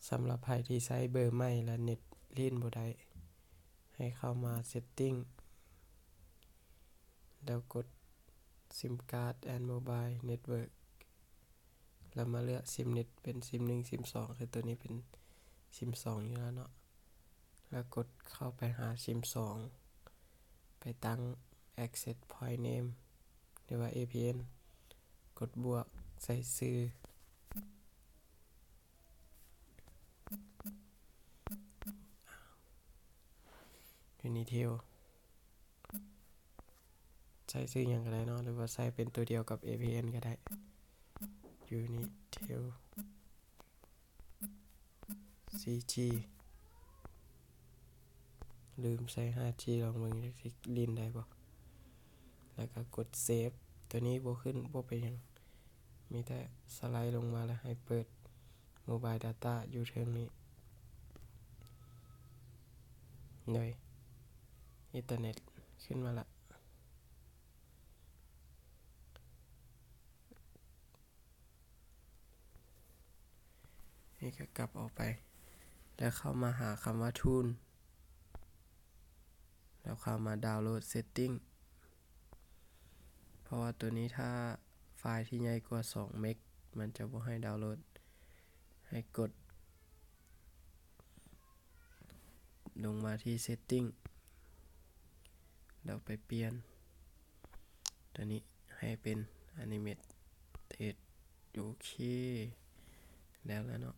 ສຳລັບໃຜທີ່ໃຊ້ເບີໃໝ່ ແລະ ເນັດຫຼິ້ນບໍ່ໄດ້ ໃຫ້ເຂົ້າມາ Setting ແລ້ວກົດ SIM card and mobile network ແລ້ວມາເລືອກ SIM ເນັດ ເປັນ SIM ໜຶ່ງ SIM ສອງ ຄືໂຕນີ້ເປັນ SIM ສອງ ຢູ່ແລ້ວເນາະ ແລ້ວກົດເຂົ້າໄປຫາ SIM ສອງ ໄປຕັ້ງ access point name ຫຼືວ່າ APN ກົດບວກ ໃສ່ຊື່ Unitel ໃສ່ຊື່ຫຍັງກໍໄດ້ເນາະ ຫຼືວ່າໃສ່ເປັນຕົວດຽວກັບ APN ກໍໄດ້ Unitel ສີ່ຈີ ລືມໃສ່ ຫ້າຈີ ລອງເບິ່ງຈັກຊິຫຼິ້ນໄດ້ບໍ່ ແລ້ວກໍກົດ Save ຕົວນີ້ບໍ່ຂຶ້ນ ບໍ່ເປັນຫຍັງ ມີແຕ່ສະໄລລົງມາ ແລ້ວໃຫ້ເປີດ Mobile Data ຢູ່ເທິງນີ້ ໂດຍ ອິນເຕີເນັດ ຂຶ້ນມາລະ. ນີ້ກໍກັບອອກໄປ ແລ້ວເຂົ້າມາຫາຄຳວ່າ Tool ແລ້ວເຂົ້າມາ Download Setting ເພາະວ່າໂຕນີ້ຖ້າໄຟລ໌ທີ່ໃຫຍ່ກວ່າສອງເມັກ ມັນຈະບໍ່ໃຫ້ດາວໂຫຼດ ໃຫ້ກົດ ລົງມາທີ່ Setting ແລ້ວໄປປ່ຽນຕົວນີ້ໃຫ້ເປັນ Animated ໂອເຄ ແລ້ວລະເນາະ